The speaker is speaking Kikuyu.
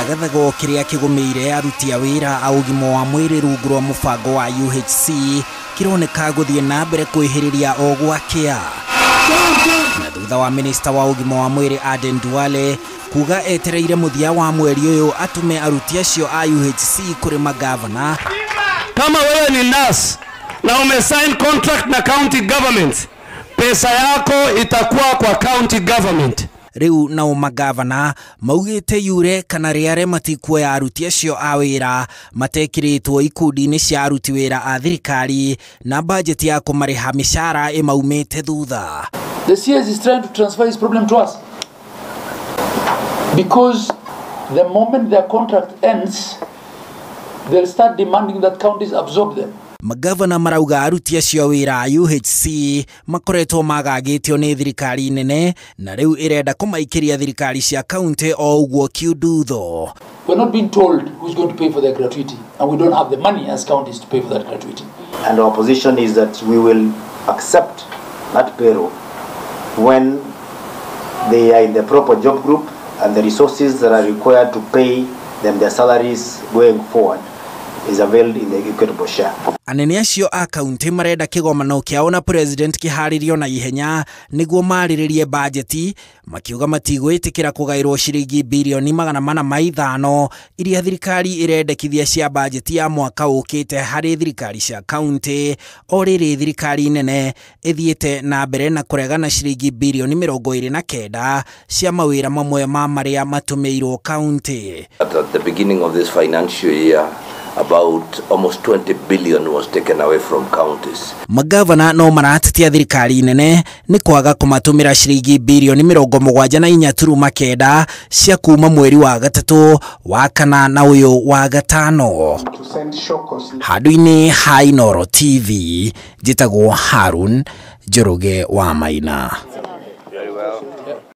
Gathago kĩrĩa kĩgũmĩire aruti a wĩra a ũgima wa mwĩrĩ rungu rwa mũbango wa UHC kĩroneka gũthiĩ na mbere kwĩhĩrĩria o gwakĩa. Na thutha wa minista wa ũgima wa mwĩrĩ Aden Duale kuga etereire mũthia wa mweri ũyũ atume aruti acio a UHC kũrĩ magavana. Kama wewe ni nurse na umesign contract na county government, pesa yako itakuwa kwa county government. Riu nao magavana maugite yure kana rĩare matikuoya aruti acio a wĩra matekĩrĩtwo ikundi-inĩ cia aruti wĩra a thirikari na bajeti ya kũmarĩha mĩcara ĩmaumĩte thutha. The CS is trying to transfer his problem to us because the moment their contract ends, they'll start demanding that counties absorb them. Magavana marauga aruti acio wĩra a UHC makoretwo magagĩtio nĩ thirikari nene na rĩu ĩrenda kũmaikĩria thirikari cia kaunti o ũguo kiundutho. We're not being told who's going to pay for their gratuity, and we don't have the money as counties to pay for that gratuity. And our position is that we will accept that payroll when they are in the proper job group and the resources that are required to pay them their salaries going forward is availed in the equitable share. Anene acio a kaunti marenda kĩgomano kĩao na president kĩharĩrio na ihenya nĩguo marĩrĩrie bajeti, makiuga matigwĩtĩkĩra kũgaĩrwo ciringi birioni 405 iria thirikari ĩrendekithia cia bajeti ya mwaka ũkĩte harĩ thirikari cia kaunti, o rĩrĩ thirikari nene ĩthiĩte na mbere na kũregana ciringi birioni 29 cia mawĩra mamwe ma marĩa matũmĩirwo kaunti. At the beginning of this financial year, about almost 20 billion was taken away from counties. Magavana no maratetia thirikari nene nĩ kwaga kũmatũmĩra ciringi birioni 74.9 cia kuma mweri wa gatatũ, wa kana na ũyũ wa gatano. Handũ-inĩ ha Inooro TV, njĩtagwo Harun Njoroge wa Maina.